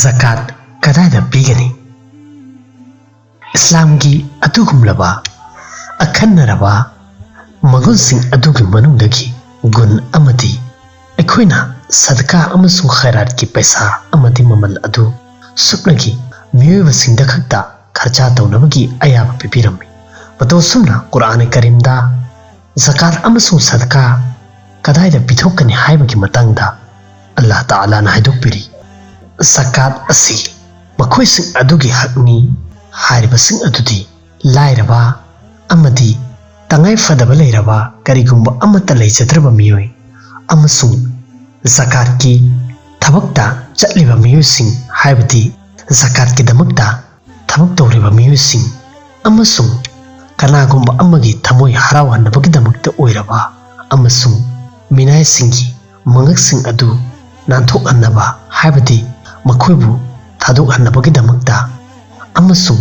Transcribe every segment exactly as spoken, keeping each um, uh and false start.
ꯖꯀꯥꯠ ꯀꯗꯥꯏꯗ ꯄꯤꯒꯅꯤ? ꯏꯁꯂꯥꯝꯒꯤ ꯑꯗꯨꯒꯨꯝꯂꯕ ꯑꯈꯟꯅꯔꯕ ꯃꯒꯨꯟꯁꯤꯡ ꯑꯗꯨꯒꯤ ꯃꯅꯨꯡꯗꯒꯤ ꯒꯨꯟ ꯑꯃꯗꯤ ꯑꯩꯈꯣꯏꯅ ꯁꯗꯀꯥ ꯑꯃꯁꯨꯡ ꯈꯩꯔꯥꯠꯀꯤ ꯄꯩꯁꯥ ꯑꯃꯗꯤ ꯃꯃꯜ ꯑꯗꯨ ꯁꯨꯞꯅꯒꯤ ꯃꯤꯑꯣꯏꯕꯁꯤꯡꯗ ꯈꯛꯇ ꯈꯔꯆꯥ ꯇꯧꯅꯕꯒꯤ ꯑꯌꯥꯕ ꯄꯤꯕꯤꯔꯝꯃꯤ꯫ ꯃꯇꯧ ꯑꯁꯨꯝꯅ ꯀꯨꯔꯑꯥꯟ ꯀꯔꯤꯝꯗ ꯖꯀꯥꯠ ꯑꯃꯁꯨꯡ ꯁꯗꯀꯥ ꯀꯗꯥꯏꯗ ꯄꯤꯊꯣꯛꯀꯅꯤ ꯍꯥꯏꯕꯒꯤ ꯃꯇꯥꯡꯗ ꯑꯜꯂꯥꯍ ꯇꯥꯂꯥꯅ ꯍꯥꯏꯗꯣꯛꯄꯤꯔꯤ, "ꯖꯀꯥꯠ ꯑꯁꯤ ꯃꯈꯣꯏꯁꯤꯡ ꯑꯗꯨꯒꯤ ꯍꯛꯅꯤ꯫ ꯍꯥꯏꯔꯤꯕꯁꯤꯡ ꯑꯗꯨꯗꯤ ꯂꯥꯏꯔꯕ ꯑꯃꯗꯤ ꯇꯉꯥꯏ ꯐꯗꯕ ꯂꯩꯔꯕ ꯀꯔꯤꯒꯨꯝꯕ ꯑꯃꯠꯇ ꯂꯩꯖꯗ꯭ꯔꯕ ꯃꯤꯑꯣꯏ ꯑꯃꯁꯨꯡ ꯖꯀꯥꯠꯀꯤ ꯊꯕꯛꯇ ꯆꯠꯂꯤꯕ ꯃꯤꯑꯣꯏꯁꯤꯡ, ꯍꯥꯏꯕꯗꯤ ꯖꯀꯥꯠꯀꯤꯗꯃꯛꯇ ꯊꯕꯛ ꯇꯧꯔꯤꯕ ꯃꯤꯑꯣꯏꯁꯤꯡ ꯑꯃꯁꯨꯡ ꯀꯅꯥꯒꯨꯝꯕ ꯑꯃꯒꯤ ꯊꯃꯣꯏ ꯍꯔꯥꯎꯍꯟꯅꯕꯒꯤꯗꯃꯛꯇ ꯑꯣꯏꯔꯕ ꯑꯃꯁꯨꯡ ꯃꯤꯅꯥꯏꯁꯤꯡꯒꯤ ꯃꯉꯛꯁꯤꯡ ꯑꯗꯨ ꯅꯥꯟꯊꯣꯛꯍꯟꯅꯕ, ꯍꯥꯏꯕꯗꯤ ꯃꯈꯣꯏꯕꯨ ꯊꯥꯗꯣꯛꯍꯟꯅꯕꯒꯤꯗꯃꯛꯇ ꯑꯃꯁꯨꯡ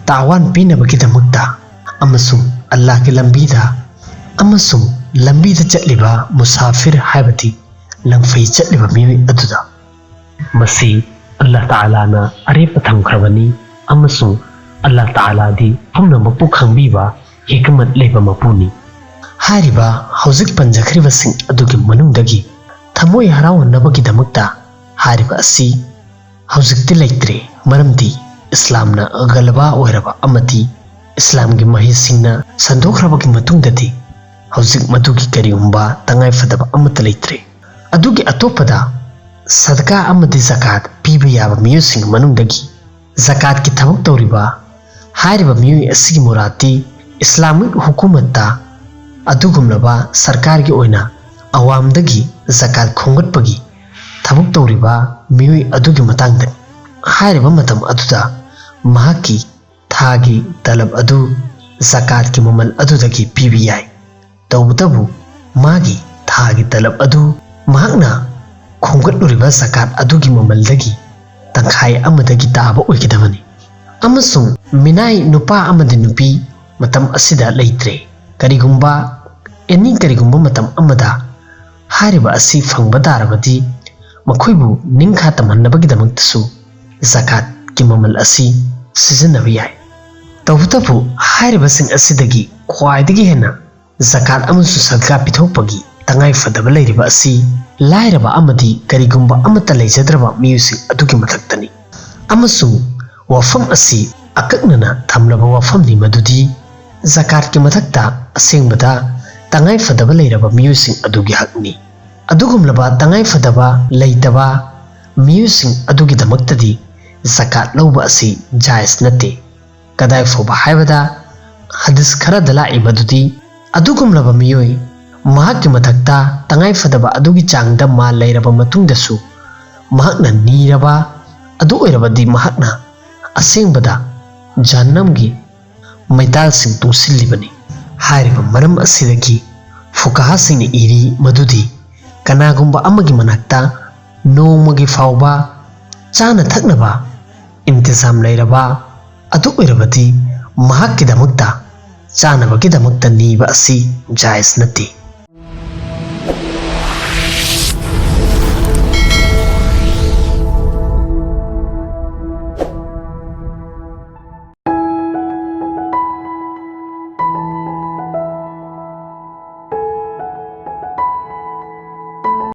ꯇꯥꯋꯥꯟ ꯄꯤꯅꯕꯒꯤꯗꯃꯛꯇ ꯑꯃꯁꯨꯡ ꯑꯜꯂꯥꯍꯒꯤ ꯂꯝꯕꯤꯗ ꯑꯃꯁꯨꯡ ꯂꯝꯕꯤꯗ ꯆꯠꯂꯤꯕ ꯃꯨꯁꯥꯐꯤꯔ, ꯍꯥꯏꯕꯗꯤ ꯂꯪꯐꯩ ꯆꯠꯂꯤꯕ ꯃꯤꯑꯣꯏ ꯑꯗꯨꯗ"꯫ ꯃꯁꯤ ꯑꯜꯂꯥꯍ ꯇꯥꯂꯥꯅ ꯑꯔꯦꯞꯄ ꯊꯝꯈ꯭ꯔꯕꯅꯤ ꯑꯃꯁꯨꯡ ꯑꯜꯂꯥꯍ ꯇꯥꯂꯥꯗꯤ ꯄꯨꯝꯅꯃꯛꯄꯨ ꯈꯪꯕꯤꯕ ꯍꯤꯀꯃꯠ ꯂꯩꯕ ꯃꯄꯨꯅꯤ꯫ ꯍꯥꯏꯔꯤꯕ ꯍꯧꯖꯤꯛ ꯄꯟꯖꯈ꯭ꯔꯤꯕꯁꯤꯡ ꯑꯗꯨꯒꯤ ꯃꯅꯨꯡꯗꯒꯤ ꯊꯃꯣꯏ ꯍꯔꯥꯎꯍꯟꯅꯕꯒꯤꯗꯃꯛꯇ ꯍꯥꯏꯔꯤꯕ ꯑꯁꯤ ꯍꯧꯖꯤꯛꯇꯤ ꯂꯩꯇ꯭ꯔꯦ, ꯃꯔꯝꯗꯤ ꯏꯁꯂꯥꯝꯅ ꯒꯂꯕꯥ ꯑꯣꯏꯔꯕ ꯑꯃꯗꯤ ꯏꯁꯂꯥꯝꯒꯤ ꯃꯍꯩꯁꯤꯡꯅ ꯁꯟꯗꯣꯛꯈ꯭ꯔꯕꯒꯤ ꯃꯇꯨꯡꯗꯗꯤ ꯍꯧꯖꯤꯛ ꯃꯗꯨꯒꯤ ꯀꯔꯤꯒꯨꯝꯕ ꯇꯉꯥꯏ ꯐꯗꯕ ꯑꯃꯠꯇ ꯂꯩꯇ꯭ꯔꯦ꯫ ꯑꯗꯨꯒꯤ ꯑꯇꯣꯞꯄꯗ ꯁꯗꯀꯥ ꯑꯃꯗꯤ ꯖꯀꯥꯠ ꯄꯤꯕ ꯌꯥꯕ ꯃꯤꯑꯣꯏꯁꯤꯡꯒꯤ ꯃꯅꯨꯡꯗꯒꯤ ꯖꯀꯥꯠꯀꯤ ꯊꯕꯛ ꯇꯧꯔꯤꯕ ꯍꯥꯏꯔꯤꯕ ꯃꯤꯑꯣꯏ ꯑꯁꯤꯒꯤ ꯃꯨꯔꯥꯠꯇꯤ ꯏꯁꯂꯥꯃꯤꯛ ꯍꯨꯀꯨꯃꯠꯇ ꯑꯗꯨꯒꯨꯝꯂꯕ ꯁꯔꯀꯥꯔꯒꯤ ꯑꯣꯏꯅ ꯑꯋꯥꯝꯗꯒꯤ ꯖꯀꯥꯠ ꯈꯣꯝꯒꯠꯄꯒꯤ ꯊꯕꯛ ꯇꯧꯔꯤꯕ ꯃꯤꯑꯣꯏ ꯑꯗꯨꯒꯤ ꯃꯇꯥꯡꯗꯅꯤ꯫ ꯍꯥꯏꯔꯤꯕ ꯃꯇꯝ ꯑꯗꯨꯗ ꯃꯍꯥꯛꯀꯤ ꯊꯥꯒꯤ ꯇꯂꯕ ꯑꯗꯨ ꯖꯀꯥꯠꯀꯤ ꯃꯃꯜ ꯑꯗꯨꯗꯒꯤ ꯄꯤꯕ ꯌꯥꯏ꯫ ꯇꯧꯕꯇꯕꯨ ꯃꯥꯒꯤ ꯊꯥꯒꯤ ꯇꯂꯕ ꯑꯗꯨ ꯃꯍꯥꯛꯅ ꯈꯣꯝꯒꯠꯂꯨꯔꯤꯕ ꯖꯀꯥꯠ ꯑꯗꯨꯒꯤ ꯃꯃꯜꯗꯒꯤ ꯇꯪꯈꯥꯏ ꯑꯃꯗꯒꯤ ꯇꯥꯕ ꯑꯣꯏꯒꯗꯕꯅꯤ꯫ ꯑꯃꯁꯨꯡ ꯃꯤꯅꯥꯏ ꯅꯨꯄꯥ ꯑꯃꯗꯤ ꯅꯨꯄꯤ ꯃꯇꯝ ꯑꯁꯤꯗ ꯂꯩꯇ꯭ꯔꯦ꯫ ꯀꯔꯤꯒꯨꯝꯕ, ꯑꯦꯅꯤ ꯀꯔꯤꯒꯨꯝꯕ ꯃꯇꯝ ꯑꯃꯗ ꯍꯥꯏꯔꯤꯕ ꯑꯁꯤ ꯐꯪꯕ ꯇꯥꯔꯕꯗꯤ ꯃꯈꯣꯏꯕꯨ ꯅꯤꯡꯈꯥ ꯇꯝꯍꯟꯅꯕꯒꯤꯗꯃꯛꯇꯁꯨ ꯖꯀꯥꯠꯀꯤ ꯃꯃꯜ ꯑꯁꯤ ꯁꯤꯖꯤꯟꯅꯕ ꯌꯥꯏ꯫ ꯇꯧꯕꯇꯕꯨ, ꯍꯥꯏꯔꯤꯕꯁꯤꯡ ꯑꯁꯤꯗꯒꯤ ꯈ꯭ꯋꯥꯏꯗꯒꯤ ꯍꯦꯟꯅ ꯖꯀꯥꯠ ꯑꯃꯁꯨꯡ ꯁꯗꯀꯥ ꯄꯤꯊꯣꯛꯄꯒꯤ ꯇꯉꯥꯏ ꯐꯗꯕ ꯂꯩꯔꯤꯕ ꯑꯁꯤ ꯂꯥꯏꯔꯕ ꯑꯃꯗꯤ ꯀꯔꯤꯒꯨꯝꯕ ꯑꯃꯠꯇ ꯂꯩꯖꯗ꯭ꯔꯕ ꯃꯤꯑꯣꯏꯁꯤꯡ ꯑꯗꯨꯒꯤ ꯃꯊꯛꯇꯅꯤ꯫ ꯑꯃꯁꯨꯡ ꯋꯥꯐꯝ ꯑꯁꯤ ꯑꯀꯛꯅꯅ ꯊꯝꯂꯕ ꯋꯥꯐꯝꯅꯤ, ꯃꯗꯨꯗꯤ ꯖꯀꯥꯠꯀꯤ ꯃꯊꯛꯇ ꯑꯁꯦꯡꯕꯗ ꯇꯉꯥꯏ ꯐꯗꯕ ꯂꯩꯔꯕ ꯃꯤꯑꯣꯏꯁꯤꯡ ꯑꯗꯨꯒꯤ ꯍꯛꯅꯤ꯫ ꯑꯗꯨꯒꯨꯝꯂꯕ ꯇꯉꯥꯏ ꯐꯗꯕ ꯂꯩꯇꯕ ꯃꯤꯑꯣꯏꯁꯤꯡ ꯑꯗꯨꯒꯤꯗꯃꯛꯇꯗꯤ ꯖꯀꯥꯠ ꯂꯧꯕ ꯑꯁꯤ ꯖꯥꯏꯖ ꯅꯠꯇꯦ꯫ ꯀꯗꯥꯏ ꯐꯥꯎꯕ ꯍꯥꯏꯕꯗ, ꯍꯗꯤꯁ ꯈꯔꯗ ꯂꯥꯛꯏ ꯃꯗꯨꯗꯤ, ꯑꯗꯨꯒꯨꯝꯂꯕ ꯃꯤꯑꯣꯏ, ꯃꯍꯥꯛꯀꯤ ꯃꯊꯛꯇ ꯇꯉꯥꯏ ꯐꯗꯕ ꯑꯗꯨꯒꯤ ꯆꯥꯡꯗ ꯃꯥꯜ ꯂꯩꯔꯕ ꯃꯇꯨꯡꯗꯁꯨ ꯃꯍꯥꯛꯅ ꯅꯤꯔꯕ ꯑꯗꯨ ꯑꯣꯏꯔꯕꯗꯤ, ꯃꯍꯥꯛꯅ ꯑꯁꯦꯡꯕꯗ ꯖꯍꯟꯅꯝꯒꯤ ꯃꯩꯇꯥꯜꯁꯤꯡ ꯇꯨꯡꯁꯤꯜꯂꯤꯕꯅꯤ꯫ ꯍꯥꯏꯔꯤꯕ ꯃꯔꯝ ꯑꯁꯤꯗꯒꯤ ꯐꯨꯀꯥꯍꯥꯁꯤꯡꯅ ꯏꯔꯤ ꯃꯗꯨꯗꯤ, ꯀꯅꯥꯒꯨꯝꯕ ꯑꯃꯒꯤ ꯃꯅꯥꯛꯇ ꯅꯣꯡꯃꯒꯤ ꯐꯥꯎꯕ ꯆꯥꯅ ꯊꯛꯅꯕ ꯏꯟꯇꯤꯖꯥꯝ ꯂꯩꯔꯕ ꯑꯗꯨ ꯑꯣꯏꯔꯕꯗꯤ, ꯃꯍꯥꯛꯀꯤꯗꯃꯛꯇ ꯆꯥꯅꯕꯒꯤꯗꯃꯛꯇ ꯅꯤꯕ ꯑꯁꯤ ꯖꯥꯏꯖ ꯅꯠꯇꯦ꯫